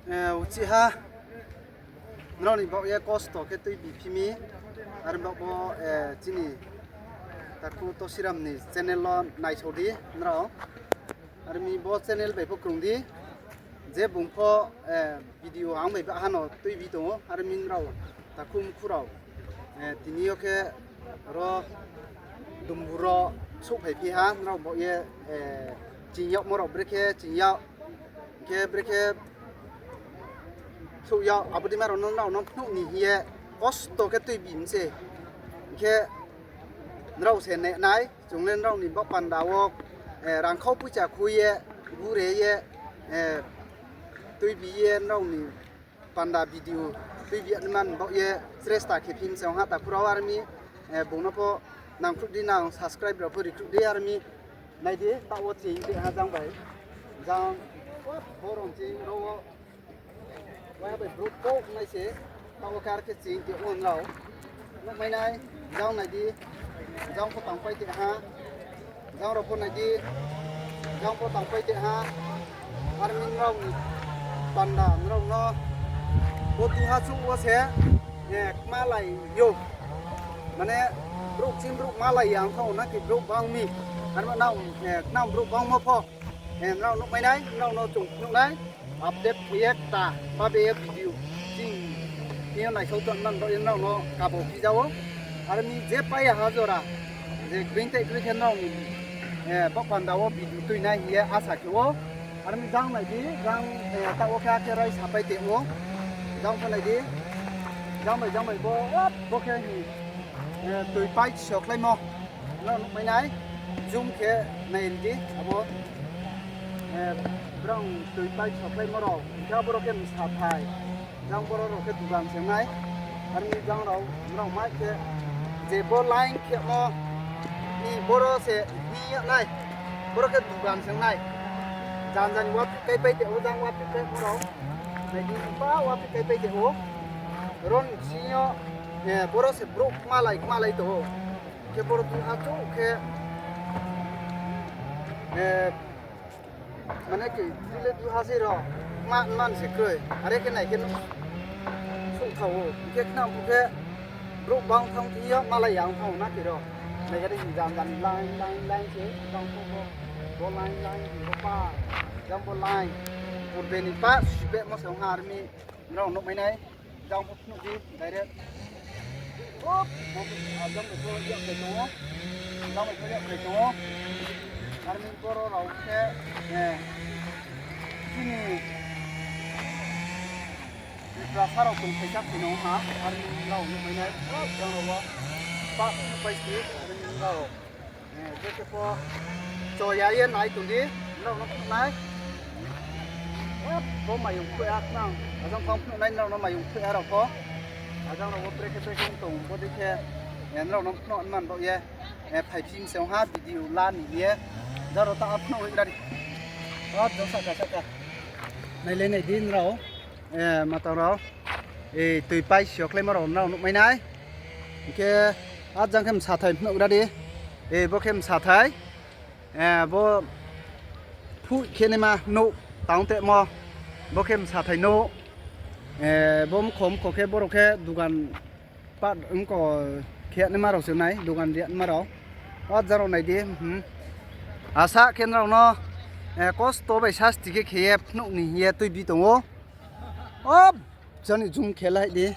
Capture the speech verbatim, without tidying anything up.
Eh, uchih ha, nrao ni baoh ye kosto khe tuibi phi mi, are baoh bo, eh, chini takhu Tosiram ni channel wo naisao di nrao. Are mi bo channel bai pho krung di, je bung pho, eh, video ang bai bahano tuibi tong ou, are mi nrao takhu mkhu rao, eh, tini yo khe ro Dumbur wo souhphai phi ha, nrao baoh ye, eh, ching yagmo rao brekhe ching yag, khe brekhe souh yag, abo dei ma rao no nrao no phnuh ni hing ye kosto khe tuibi mi se. Khe nrao se nai nai, chung le nrao ni baoh panda wo, eh, rangkhau poicha khui ye, gure ye, eh, tuibi ye nrao ni panda video tuibi ya ni man baoh ye sresta khe phi mi se ong ha takhu rao are mi, eh, bung no pho nangkhruh di, nang subscribe rao pho rikhruh di are mi. Nai di, taoh wo ching tei ha jang bai. Jang, bo rong ching ro wo. Waiha bai brouh kouh nai se, taoh wo khe are khe ching tei ong rao. Nuhmai nai, jang nai di, jang pho tangpai tei ha. Jang rao pho nai di, jang pho tangpai tei ha. Are mi nrao ni panda nrao no bo duha chouh wo se, eh, kmalai ou. Mane, brouh ching brouh malai ya ong thanng ou na khe brouh bang mi. Are ma nang, eh, nang brouh bangmo pho, eh, nrao nuhmai nai, nrao no chung phnuh nai. Update khe ye kta, babe ye video. Ching, tini yo naisao tong man baoh ye nrao no kabo phi ja ou. Are mi je pai ya ha jora, je being tei kroi khe nrao ni, eh, baoh panda wo video tui nai hing ye asa khe ou. Are mi jang nai di, jang, eh, taoh wo khe akhe rai sapai tei ou. Jang pho nai di, jang bai jang bai bo, bo khe hi, eh, tuipai sokhlaimo. Nrao nuhmai nai, zoom khe nai ri di, abo, eh, brang tuipai sokhlaimo rao, hing khe aboro khe msathai, jang boro rao khe dugan se ong nai, are mi jang rao, nrao mai khe, je bo line khemo, ni boro se hing yag nai, boro khe dugan se ong nai, janja ni waphi kaipai tei ou, jang waphi kaimo rao, nai di ba waphi kaipai tei ou, ron sing yo, eh, boro se brouh kmalai kmalai tong ou. Khe boro duha chouh khe, eh, mane khe, tile duha se ro, ma, man se kroi. Are khe nai khe no, souhthao ou. Hing khe khnang phu khe, brouh bang thanng thing yo, malai ya ong thanng ou na khe ro. Nai khe de janja ni line, line, line se, bang pho bo, bo line, line, bo pa, jang bo line. Purbe ni pa, sibehmo se ong ha are mi, nrao nuhmai nai. Jang pho phnuh di, direct. Op, bo, ah, jang bai pho yak khe tong ou. Jang bai pho yak khe tong ou. Are mi boro rao khe, eh, chini Tiprasa rao tongphaisa phai no ha, are mi nrao nuhmai nai. Op, jang rao wo. Pa, pai si, are mi nrao. Eh, je khe pho choya ye nai tong di, nrao no phnuh nai. Eh, bo mayung phuh ya khnang. Ajang phang phnuh nai nrao no mayung phuh ya rao pho. Ajang rao wo brekhe brekhe tong, bo dei khe, eh, nrao no phnuh man baoh ye. Eh, phai phi mi se ong ha, video la ni ye. Jang rao ta phnuh ri ra di. Ah, jang sahka sahka. Nai le nai di nrao. Eh, matang rao. Eh, tuipai sokhlaimo rao nrao nuhmai nai. Hing khe, ajang khe msathai phnuh gra di. Eh, bo khe msathai. Eh, bo phuh khe naima nouh tang temo. Bo khe msathai nouh. Eh, bo mkho mkho khe boro khe dugan pat mkho khe naima rao se nai, dugan ri naima rao. Ajang rao nai di, hmm. Asa khe nrao no, eh, kosto bai sasti khe khe ye phnuh ni hing ye tuibi tong ou. Op, jang ni zoom khe lai di.